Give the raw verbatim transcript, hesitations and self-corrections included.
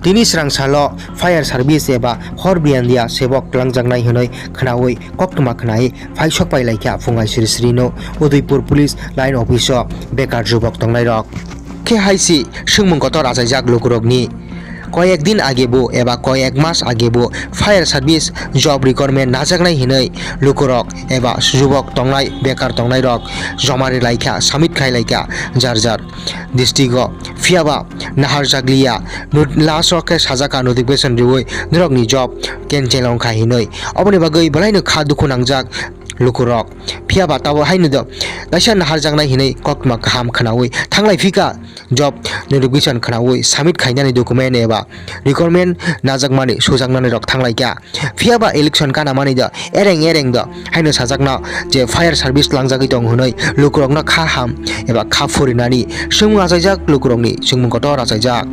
Tini srang salo fire service eba hor biyandia sebok twlangjaknai hwnwi khnaui koktwma khnaui phai sokpai laikha phungai siri sirino Udaipur Police Line Office o bekar jubok tongnairok. Khe hai si swngmung kotor achaijak lukurokni. Koyek din age bo eba koyek mas age bo fire service job requirement najaknai hinwi lukurok eba jubok tongnai bekar tongnairok joma ri laikha, submit khai laikha jar jar district o. Phiyaba naharjakliya, last o khe sajaka notification riui norokni job cancel wngkha hinwi. Oboni bagwi belaino kha dukhu nangjak lukurok. Phiyaba tabo haino do kaisa naharjaknai hinwi koktwma kaham khnaui thanglai phika job notification khnaui submit khainani document eba requirement najakmani sujaknani rok thanglaikha. Phiyaba election kanamani do ereng ereng do haino sajakna je fire service langjagwi tongo hinwi lukurokno kha ham eba kha phurinani swngmung achaijak lukurokni swngmung kotor achaijak.